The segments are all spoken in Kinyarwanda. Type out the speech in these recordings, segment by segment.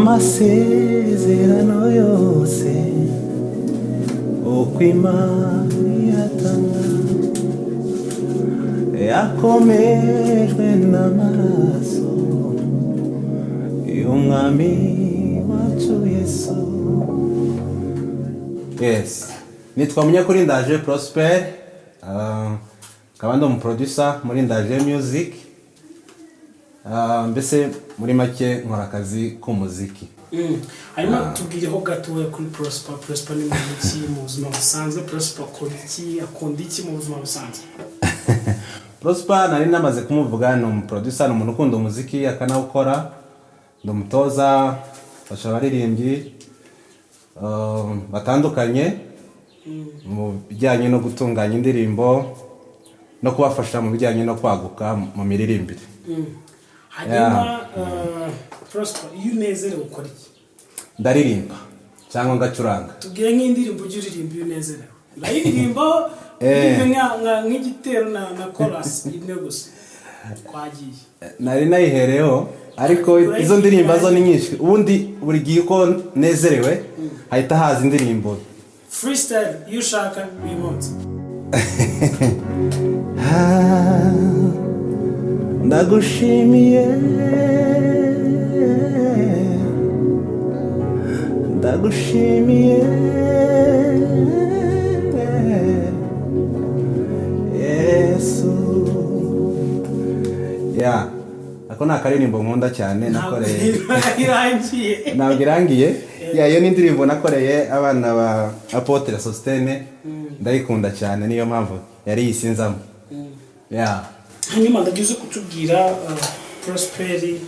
Amasezerano yose uko Imana iyatanga yakomejwe n'amaraso y'Umwami wacu Yesu. Yes, nitwa Munyakuri Ndaje Prosper, nkaba ndi umuproducer muri Ndaje Music. Mbese muri make nkora akazi k'umuziki. Hanyuma tubwireho gatoya kuri Prosper. Prosper ni muntu ki mu buzima busanzwe? Prosper akora iki, akunda iki mu buzima busanzwe? Prosper nari namaze kumuvuga, ni umuproducer, ni umuntu ukunda umuziki akanawukora. Ndi umutoza, mfasha abaririmbyi batandukanye mu bijyanye no gutunganya indirimbo no kubafasha mu bijyanye no kwaguka mu miririmbire. Hanyuma Prosper, iyo unezerewe ukora iki? Ndaririmba cyangwa ngacuranga. Tubwire nk'indirimbo ujya uririmba iyo unezerewe. Urayiririmbaho nk'igitero na chorus imwe gusa, twagiye. Nari nayihereyeho, ariko izo ndirimbo zo ni nyinshi. Ubundi buri gihe uko nezerewe hahita haza indirimbo. Freestyle iyo ushaka uyu munsi. Ah, ndagushimiye, ndagushimiye Yesu. Ya, ako ni akaririmbo nkunda cyane. Ntabwo Nakoreye irangiye. Ntabwo irangiye. Ya, iyo ni indirimbo nakoreye abana ba Apôtre Sostene, ndayikunda cyane, niyo mpamvu yari yisinzamo, ya. Hanyuma ndagize kutubwira, Prosperi,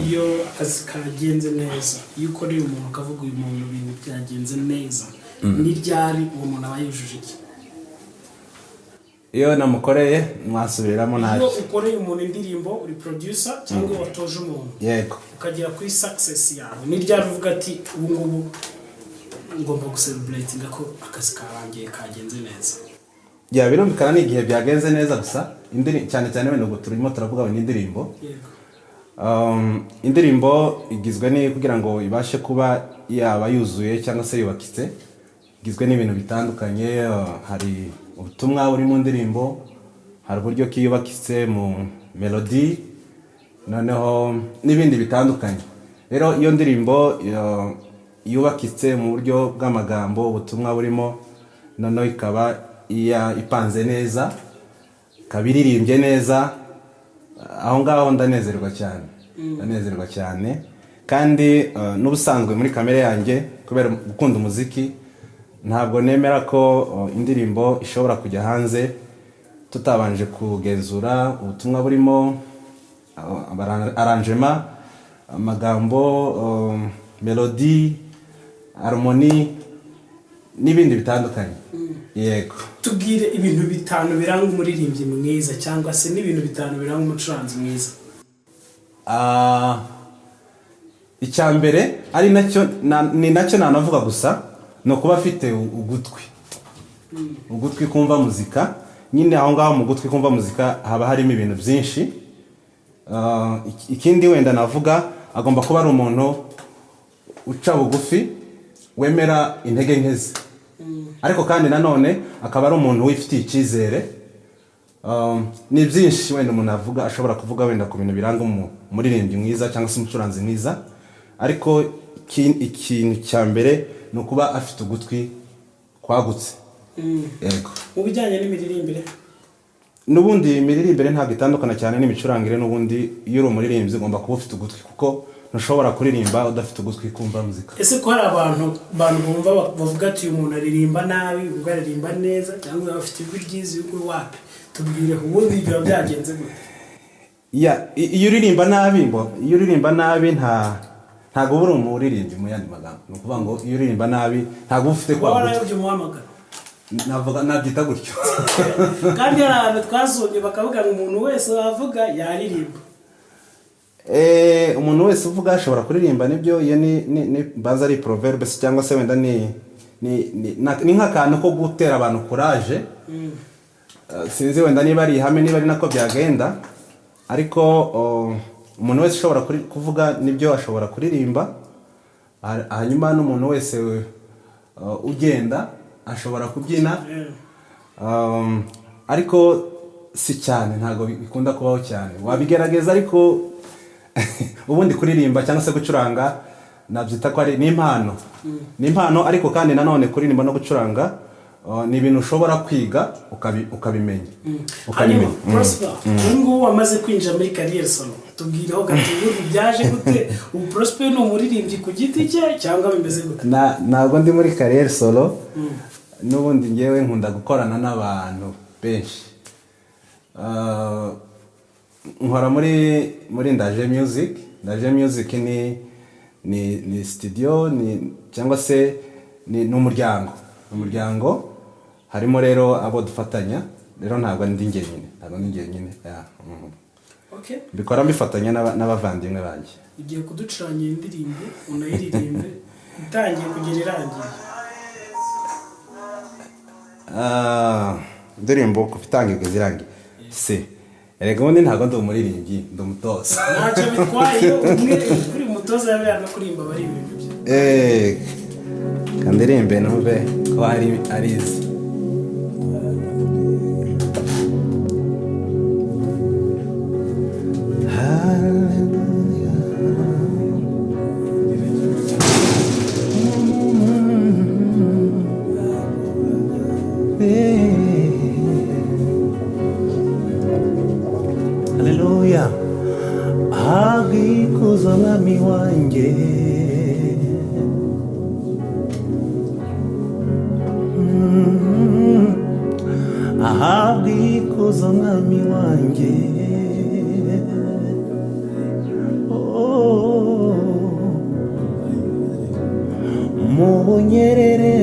iyo akazi kagenze neza, iyo ukoreye umuntu ukavuga uyu muntu ibintu byagenze neza, ni ryari uwo muntu aba yujuje iki? Iyo namukoreye, mwasubiramo? Iyo Ntacyo. ukoreye umuntu indirimbo, uri producer cyangwa watoje umuntu, ukagera kuri success yawe, ni ryari uvuga ati ubu ngubu ngomba gucelebratinga ko akazi karangiye, kagenze neza? Ya, birumvikana ni igihe byagenze neza gusa. Cyane cyane wenda ubwo turimo turavuga wenda indirimbo. Indirimbo igizwe ni kugira ngo ibashe kuba yaba yuzuye cyangwa se yubakitse, igizwe n'ibintu bitandukanye. Hari ubutumwa buri mu ndirimbo, hari uburyo ki yubakitse mu melody, noneho n'ibindi bitandukanye. Rero iyo ndirimbo yubakitse mu buryo bw'amagambo, ubutumwa burimo, noneho ikaba ipanze neza, ikaba iririmbye neza, aho ngaho ndanezerwa cyane, ndanezerwa cyane. Kandi n'ubusanzwe muri kamere yanjye, kubera gukunda umuziki, ntabwo nemera ko indirimbo ishobora kujya hanze tutabanje kugenzura ubutumwa burimo, arrangement, amagambo, melody, harmony n'ibindi bitandukanye, yego. Tubwire ibintu 5 biranga umuririmbyi mwiza cyangwa se n'ibintu 5 biranga umucuranzi mwiza. Ah, icya mbere ari nacyo ni nacyo nanavuga gusa, ni ukuba afite ugutwi kumva muzika nyine. Aho ngaho mu gutwi kumva muzika haba harimo ibintu byinshi. Ah, ikindi wenda navuga, agomba kuba ari umuntu uca bugufi, wemera intege nke ze, ariko kandi nanone akaba ari umuntu wifitiye icyizere. Ni byinshi wenda umuntu avuga, ashobora kuvuga wenda ku bintu biranga umuririmbyi mwiza cyangwa se umucuranzi mwiza, ariko ikintu cya mbere ni ukuba afite ugutwi kwagutse, yego. Mu bijyanye n'imiririmbire? N'ubundi imiririmbire ntabwo itandukana cyane n'imicurangire. N'ubundi iyo uri umuririmbyi ugomba kuba ufite ugutwi, kuko ntushobora kuririmba udafite ugutwi kumva muzika. Ese ko hari abantu bumva bavuga ati uyu muntu aririmba nabi, ubwo aririmba neza, cyangwa afite ijwi ryiza, uyu nguyu wapi? Tubwire, ubundi biba byagenze gute? Ya, iyo uririmba nabi ngo iyo uririmba nabi ntabwo uba uri umuririmbyi. Mu yandi magambo ni ukuvuga ngo iyo uririmba nabi ntabwo uba ufite uba kwa gutwi. Warayobye umuhamagaro. Navuga, nabyita gutyo. Kandi hari ahantu twasomye bakavuga ngo umuntu wese wavuga yaririmba. Umuntu wese uvuga ashobora kuririmba, nibyo. Iyo ni baza ari proverbe se, cyangwa se wenda ni nk'akantu ko gutera abantu courage. Sinzi wenda niba ari ihame, niba ari nako byagenda, ariko umuntu wese ushobora kuvuga nibyo ashobora kuririmba. Hanyuma n'umuntu wese ugenda ashobora kubyina. Ariko si cyane, ntabwo bikunda kubaho cyane. Wabigerageza, ariko ubundi kuririmba cyangwa se gucuranga nabyita ko ari ni impano, ni impano. Ariko kandi nanone kuririmba no gucuranga ni ibintu ushobora kwiga ukabimenya. Hanyuma Prosper, ubu ngubu wamaze kwinjira muri carrière solo, tubwireho gato, ubundi byaje gute? Ubu Prosper ni umuririmbyi ku giti cye cyangwa bimeze gute? Ntabwo ndi muri carrière solo. N'ubundi ngewe nkunda gukorana n'abantu benshi. Nkora muri Ndaje Music. Ndaje Music ni studio, ni cyangwa se ni umuryango. Harimo rero abo dufatanya. Rero ntabwo ndi njyenyine, yeah. Mbikora mbifatanya n'abavandimwe banjye. Ugiye kuducurangira indirimbo, unayiririmbe itangiye kugera irangiye. Ah, indirimbo kuva itangiye kugeza irangiye se? Erega ubundi ntabwo ndi umuririmbyi, ndi umutoza. Ntacyo bitwaye, iyo umwe kuri umutoza yabera no kuririmba aba ari ibintu bye. Eh, kandirimbe numve ko ari arizi. Hallelujah. Haleluya. Habwa ikuzo mwami wanjye. Ahabwa ikuzo mwami wanjye. Oh. Mu bunyerere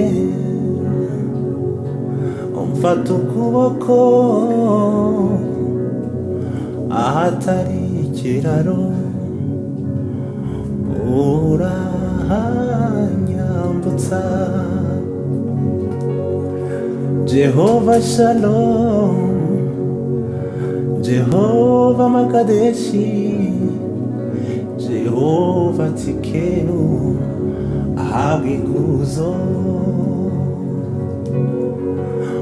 umfata ukuboko, ahatari ikiraro urahanyambutsa. Jehova Shalom, Jehova Makadeshi, Jehova Tikenu, ahabwa ikuzo.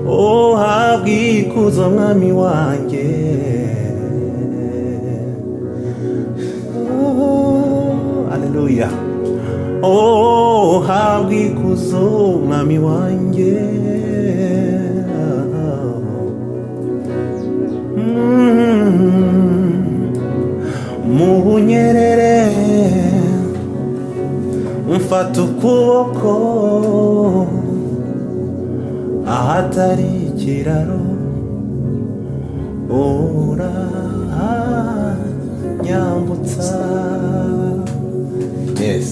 Oh, habwa ikuzo mwami wanjye. Oh, haleluya. Oh, habwa ikuzo mwami wanjye. Mu bunyerere mfata ukuboko, ahatari ikiraro urahanyambutsa. Yes.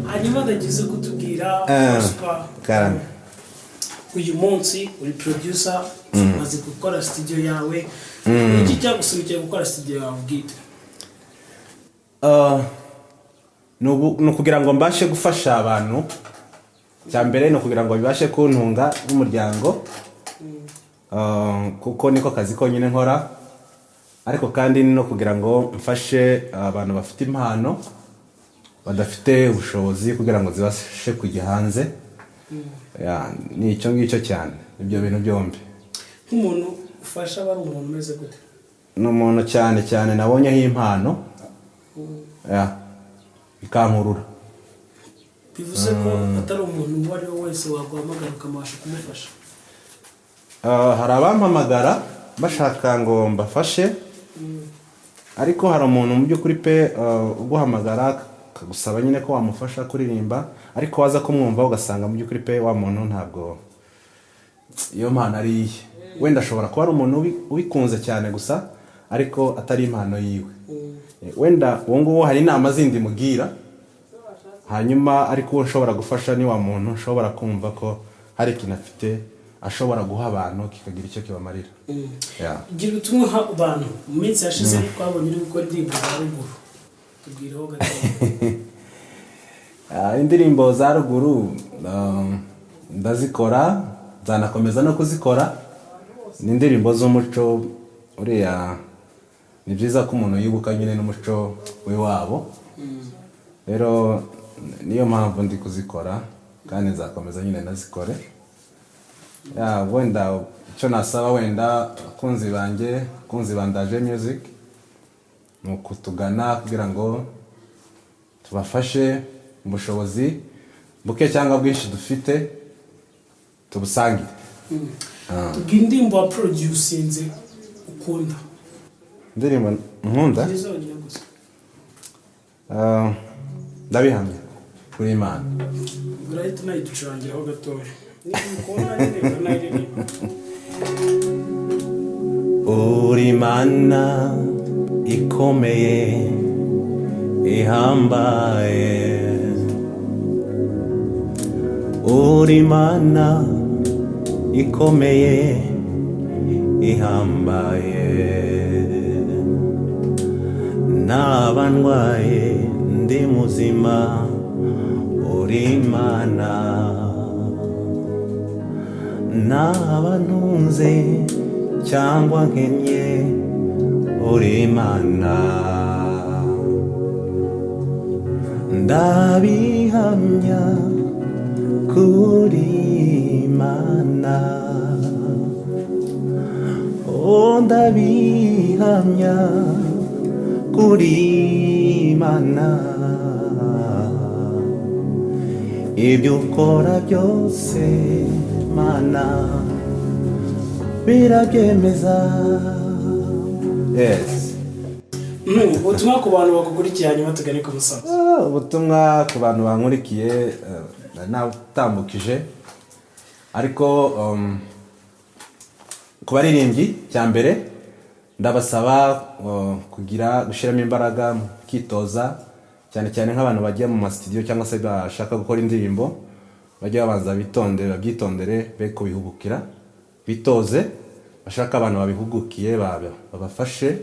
Hanyuma ndagize kutubwira, Prosper, Karame. Uyu munsi uri producer, umaze gukora studio yawe. Iki cyagusunikiye gukora studio yawe bwite? Ni ukugira ngo mbashe gufasha abantu. Cya mbere ni ukugira ngo bibashe kuntunga n'umuryango, kuko niko kazi konyine nkora. Ariko kandi ni no kugira ngo mfashe abantu bafite impano badafite ubushobozi, kugira ngo zibashe kujya hanze. Yeah, ni icyo ngicyo cyane, ibyo bintu byombi. Nk'umuntu ufasha aba ari umuntu umeze gute? Ni umuntu cyane cyane nabonyeho impano, yeah, ikankurura. Bivuze ko atari umuntu uwo ari we wese waguhamagara ukamubasha kumufasha? Hari abampamagara bashaka ngo mbafashe, ariko hari umuntu mu by'ukuri pe uguhamagara akagusaba nyine ko wamufasha kuririmba, ariko waza kumwumva ugasanga mu by'ukuri pe wa muntu ntabwo iyo mpano ari iye. Wenda ashobora kuba ari umuntu ubikunze cyane gusa, ariko atari impano yiwe. Wenda uwo nguwo hari inama zindi mugira hanyuma. Ariko uwo nshobora gufasha ni wa muntu ushobora kumva ko hari ikintu afite ashobora guha abantu kikagira icyo kibamarira. Yeah. Gira ubutumwa uha abantu. Mu minsi yashize twabonye uri gukora indirimbo za ruguru, tubwireho gato. Indirimbo za ruguru ndazikora, nzanakomeza no kuzikora. Ni indirimbo z'umuco. Uriya ni byiza ko umuntu yibuka nyine n'umuco w'iwabo. Rero niyo mpamvu ndi kuzikora kandi nzakomeza nyine nazikore. Ya, wenda icyo nasaba wenda abakunzi banjye, abakunzi ba Ndaje Music, ni ukutugana kugira ngo tubafashe mu bushobozi buke cyangwa bwinshi dufite, tubusangire. Tubwire indirimbo wa producinze ukunda. Indirimbo nkunda? Ni zonyine gusa. Ah, Ndabihamya kuri Imana. Urahita unayiducurangiraho gatoya, niba ukunda nyine uranayiririmba. Uri Imana ikomeye ihambaye, uri Imana ikomeye ihambaye. Naba ndwaye, ndi muzima, uri Imana. Naba ntunze cyangwa nkennye, uri Imana. Ndabihamya kuri Imana, oh, ndabihamya kuri Imana. Ibyo ukora byose, Mana, birabyemeza, yes. Ubutumwa ku bantu bagukurikiye, hanyuma tugane ku musozo. Ah, ubutumwa ku bantu bankurikiye, nari natambukije, ariko ku baririmbyi, cya mbere ndabasaba kugira gushyiramo imbaraga mukitoza, cyane cyane nk'abantu bajya mu masitidiyo cyangwa se bashaka gukora indirimbo, bajye babanza bitondere, babyitondere, be kubihubukira, bitoze, bashaka abantu babihugukiye babafashe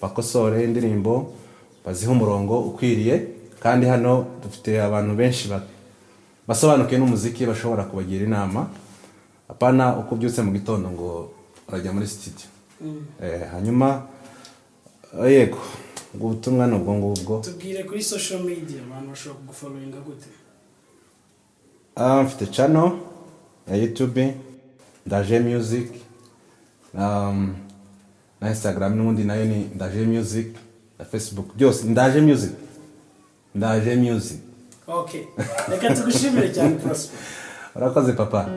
bakosore indirimbo, bazihe umurongo ukwiriye. Kandi hano dufite abantu benshi basobanukiwe n'umuziki bashobora kubagira inama, apana uko ubyutse mu gitondo ngo urajya muri studio. Hanyuma yego, ubwo butumwa ni ubwo ngubwo. Tubwire kuri social media, abantu bashobora kugufollowinga gute? Ah, mfite channel ya YouTube, Ndaje Music, na Instagram n'ubundi nayo ni Ndaje Music, na Facebook, byose Ndaje Music, Ndaje Music. Okay, reka tugushimire cyane, Prosper. Urakoze, papa.